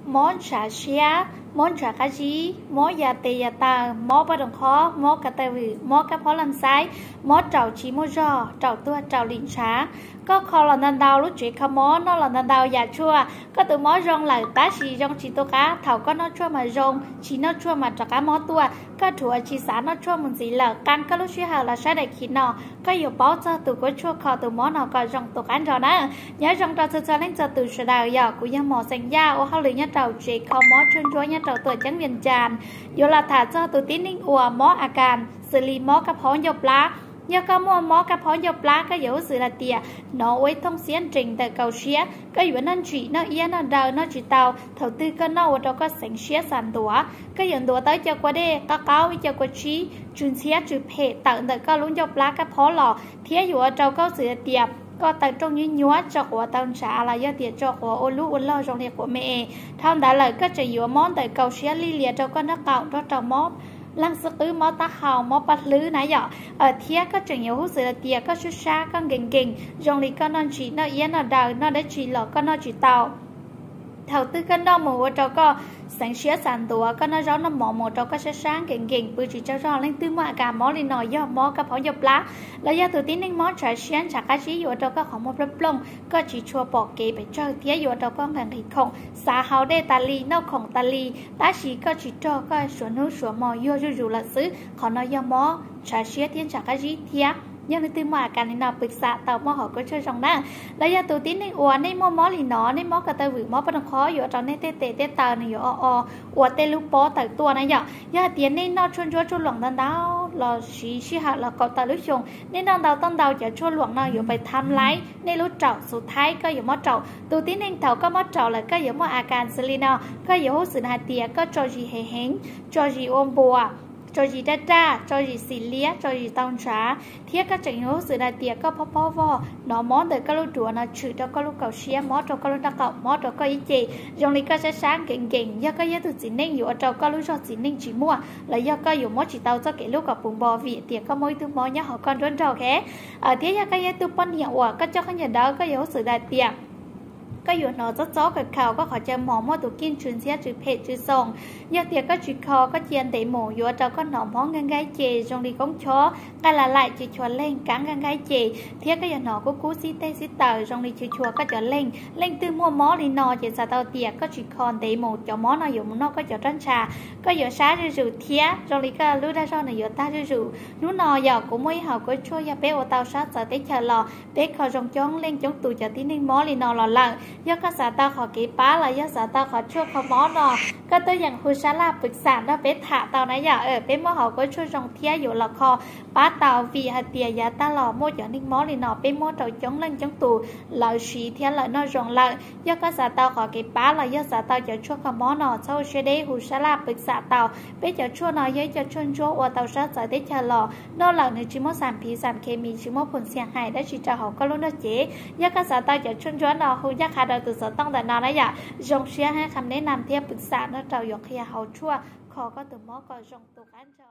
mob ntshav siab, mob ntshav qab zib, mob ya tes ya taw, mob poj rooj qhov, mob ko taw vwm, mob kab phob laj xaib, mob raum tsis muaj zog, raum tuag raum lim ntshav. Koj kho los ntau ntau lub tsev kho mob, noj los ntau ntau yam tshuaj, koj tus mob zoo lawm tab sis zoo tsis tu qab. Thaum koj noj tshuaj mas zoo, tsis noj tshuaj mas rov qab mob tuaj. Koj rhuav tsis xav noj tshuaj mus ntxiv lawm, qee koj lub sij hawm los saib daim khiv no, koj yuav paub txog tus kuab tshuaj kho tus mob no kom zoo tu qab nrho na. Nyob zoo rau txhua txhua leej txhua tus sawv daws, yog kuv yog Mos Xeem Yaj ua hauj lwm nyob rau tsev kho mob tshuaj ntsuab nyob rau tuam ceeb Vias Cas, yuav los tham txog tus tib neeg uas mob a kas xws li mob kab phob ncauj plab. Yog koj muaj mob kab phob ncauj plab, koj yuav huj xwm hais tias hnov ua ib thooj xiab nrees ntawm kaum siab, koj yuav noj ntsim noj iab noj daw noj tsis tau. Thaum twg koj noj ua rau koj xeev siab xav ntuav, koj yuav ntuav tau ib co kua dej qab qaub, ib co kua tshib tsw ntxhiab tsw phem tawm ntawm koj lub ncauj plab kab phob los, thiab yuav ua rau koj huj xwm hais tias koj taw rooj nyuab nyuab, tso quav tau ntshav los yog tias tso quav ua lub ua log zoo li quav me. Dhau ntawd lawm koj tseem yuav mob ntawm kaum siab li lias rau koj nraub qaum nrog rau mob leej xwb qwb, mob taub hau, mob paj hlwb na yom. Thiab koj tseem yuav huj xwm hais tias koj sab sab, koj nkees nkees, zoo li koj noj ntsim noj iab noj daw noj dab tsi los koj noj tsis tau. Thaum twg koj noj mus ua rau koj xeev siab xav ntuav, koj noj zaub noj mov mus ua rau koj sab sab nkees nkees, pw tsis tsaug zog. Leej twg muaj a kas mob li no yog mob kab phob ncauj plab, los yog tus tib neeg mob ntshav siab ntshav qab zib yuav ua rau koj qhov muag plooj plooj, koj tsis tshua pom kev pes tsawg thiab yuav ua rau koj nqhis nqhis khoom, xav haus dej tas li, noj khoom tas li, tab sis koj tsis rog, koj suav hnub suav hmo yuag zuj zus lawm xwb. Qhov no yog mob ntshav siab thiab ntshav qab zib thiab. Yog leej twg muaj a kas li no pw xam tau muaj hom kuab tshuaj zoo na. Los yog tus tib neeg uas nej muaj mob li no, nej mob ko taw vwm, mob poj rooj qhov, yuav ua rau nej tej tes tej taw nws yuav o o ua tej lub pob tawm tuaj na yom. Yog hais tias nej noj tshuaj ntsuab tshuaj luam ntau ntau los siv sij hawm los kaum tawm lub xyoo, nej noj ntau tau ntau cov tshuaj luam no yuav pais tham laib nej lub raum xus thaib, koj yuav mob raum. Tus tib neeg thaum koj mob raum lawm koj yuav muaj a kas xws li no, koj yuav huj xwm hais tias koj tso zis hev heev, tso zis ua npuas, tso zis daj daj, tso zis xim liab, tso zis tau ntshav, thiab koj tseem yuav huj xwm hais tias koj phob phob vog, hnov mob ntawm koj lub duav no tshwm rau koj lub kaum siab, mob rau koj lub nraub qaum, mob rau koj ib ce, zoo li koj sab sab nkees nkees. Yog koj yog tus txiv neej yuav ua rau koj lub zog txiv neej tsis muaj, los yog koj yuav muab tsis tau txoj kev hlub kom puv npo vim tias koj muaj ib tug mob nyob hauv koj nruab nrog. Thiab yog koj yog ib tug poj niam uas koj coj khaub ncaws dawb, koj yuav huj xwm hais tias koj yuav hnov txob txob khaws khaus koj qhov chaw mos, muaj tus kij tsw ntxhiab tsw phem tsw xoo. Yog tias koj tsis kho, koj cia ntev mus yuav ua rau koj hnov mob nkag nkag ib ce zoo li koob chob, nqaij la laim, cia chua leeg, kab nkag nkag ib ce, thiab koj yuav hnov kub kub xib teg xib taws zoo li chua chua koj cov leeg. Leej twg muaj mob li no ces txhais tau tias koj tsis kho ntev mus cov mob no yuav mus noj koj cov roj ntsha, koj yuav sab zuj zus thiab zoo li koj lub dag zog nws yuav tag zuj zus. Hnub no yog kuv muaj ib hom kuab tshuaj, yog peb ua tau sab txawv teb chaws los peb kho zoo coob leej coob tus cov tib neeg mob li no los lawm. Yog koj xav tau qhov kev pab los yog xav tau qhov tshuaj kho mob no, koj tuaj yeem hu sab laj pwv xam nrog peb tham tau na yom. Peb muaj hom kuab tshuaj zoo thiab yuav los kho pab tau vim hais tias yav tag los muaj cov neeg mob li no peb muab rau coob leej coob tus lawv siv thiab lawv noj zoo lawm. Yog koj xav tau qhov kev pab los yog xav tau cov tshuaj kho mob no txhob ua siab deb, hu sab laj pwv xam tau. Peb cov tshuaj no yog ib co tshuaj ntsuab ua tau sab txawv teb chaws los, noj lawm nws tsis muaj xam phiv xam khes mis, tsis muaj phum xias hais dab tsi rau hauv koj lub nrog cev. Yog koj xav tau cov tshuaj ntsuab no hu ncaj qha rau tus xov tooj ntawm no na yom. Zoo siab hab kham neb nam thiab pwv xam nrog rau yuav qhia hauv tshuaj kho koj tus mob kom zoo tu qab nrho.